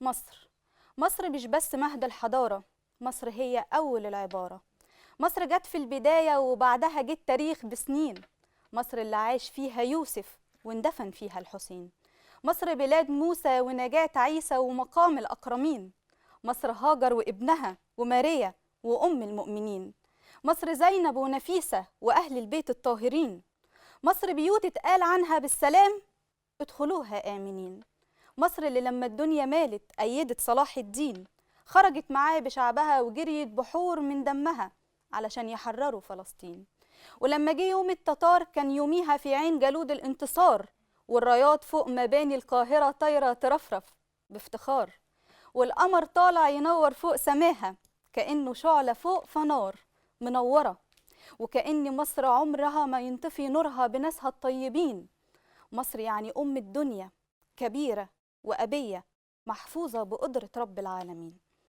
مصر، مصر مش بس مهد الحضارة، مصر هي أول العبارة. مصر جت في البداية وبعدها جه التاريخ بسنين. مصر اللي عاش فيها يوسف واندفن فيها الحسين. مصر بلاد موسى ونجاة عيسى ومقام الأكرمين. مصر هاجر وابنها وماريا وأم المؤمنين. مصر زينب ونفيسة وأهل البيت الطاهرين. مصر بيوت اتقال عنها بالسلام ادخلوها آمنين. مصر اللي لما الدنيا مالت أيدت صلاح الدين، خرجت معاه بشعبها وجريت بحور من دمها علشان يحرروا فلسطين. ولما جه يوم التتار كان يوميها في عين جالود الانتصار، والرايات فوق مباني القاهرة طايرة ترفرف بافتخار، والقمر طالع ينور فوق سماها كأنه شعلة فوق فنار منورة، وكأن مصر عمرها ما ينطفي نورها بناسها الطيبين. مصر يعني أم الدنيا، كبيرة وأبية، محفوظة بقدرة رب العالمين.